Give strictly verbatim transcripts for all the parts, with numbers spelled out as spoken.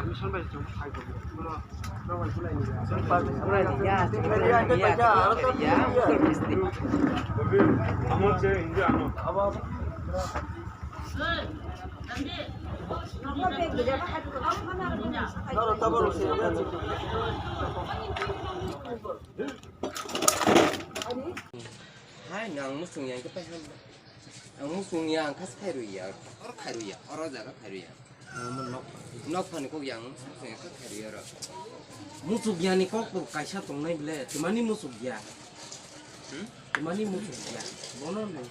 Hai, nang muchung yang ke pai ham. Ang muchung yang khas khai rui ya, or khai rui ya, or jaga khai rui ya. Ang mo nok. Nok phani kok yang muchung yang khas khai rui ya ro. Muchuk ya ni kok to kaisa tongnai bile, tumani muchuk ya. Hmm? Tumani muchuk ya. Bono nang.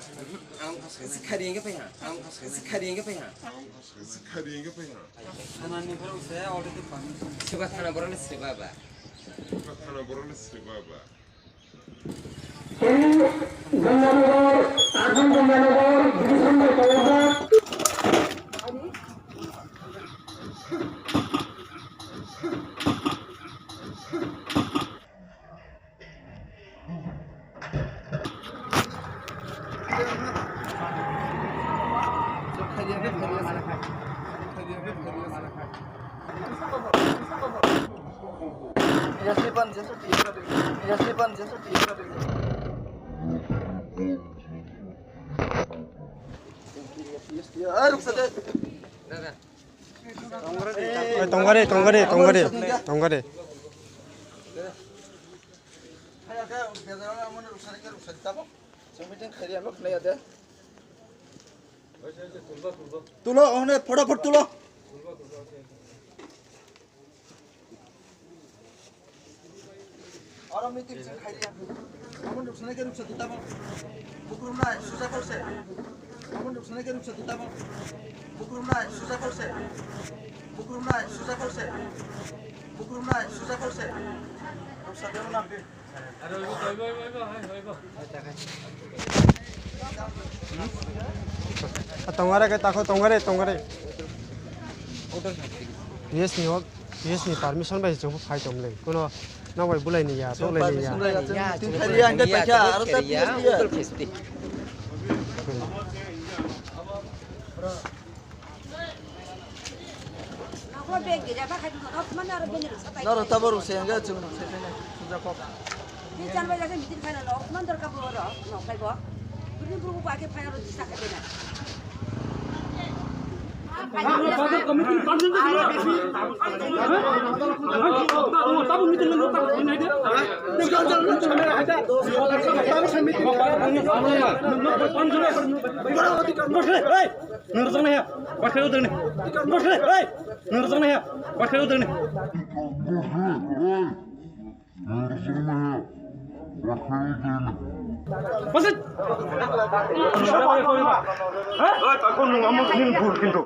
Ang khasi khari yang ke pai ha. Ang khasi khari yang ke pai ha. Khasi khari yang ke pai ha. Thana ni borok se already permission. Seba thana borok ni seba ba. Seba thana borok ni seba ba. Tei Ganganagar, Athang Ganganagar, division bai kayajak. Tongkari, tongkari, tongkari, tongkari. Tulo, ohne, photofot tulo. Oro meeting sing khai dia. Amon ruk sanai ke ruk sa tuta mo. Bukrum nai, suja kau se. Amon ruk sanai ke ruk sa tuta mo. Bukrum nai, suja kau se. Bukrum nai, suja kau se. Bukrum nai, suja kau se. Ruk sa dia mo na. Tongare ke tako tongare tongare. P S ni hok, P S ni permission bai chwng phai tong le. Kuno nang bai bulai ni ya, tok lai ni ya. Permission bai chwng phai ya, hingke paikha, aro ta P S ni ya. Noro tabo ruk se hingke chwng se phai nai, suja kok. Hey! Nung rwjaknai ha. Baksa rw dwngni. Baksa rw, hey! Nung rwjaknai ha. Baksa rw dwngni. Baksa. Hey, takho nung amo nini bul kintu.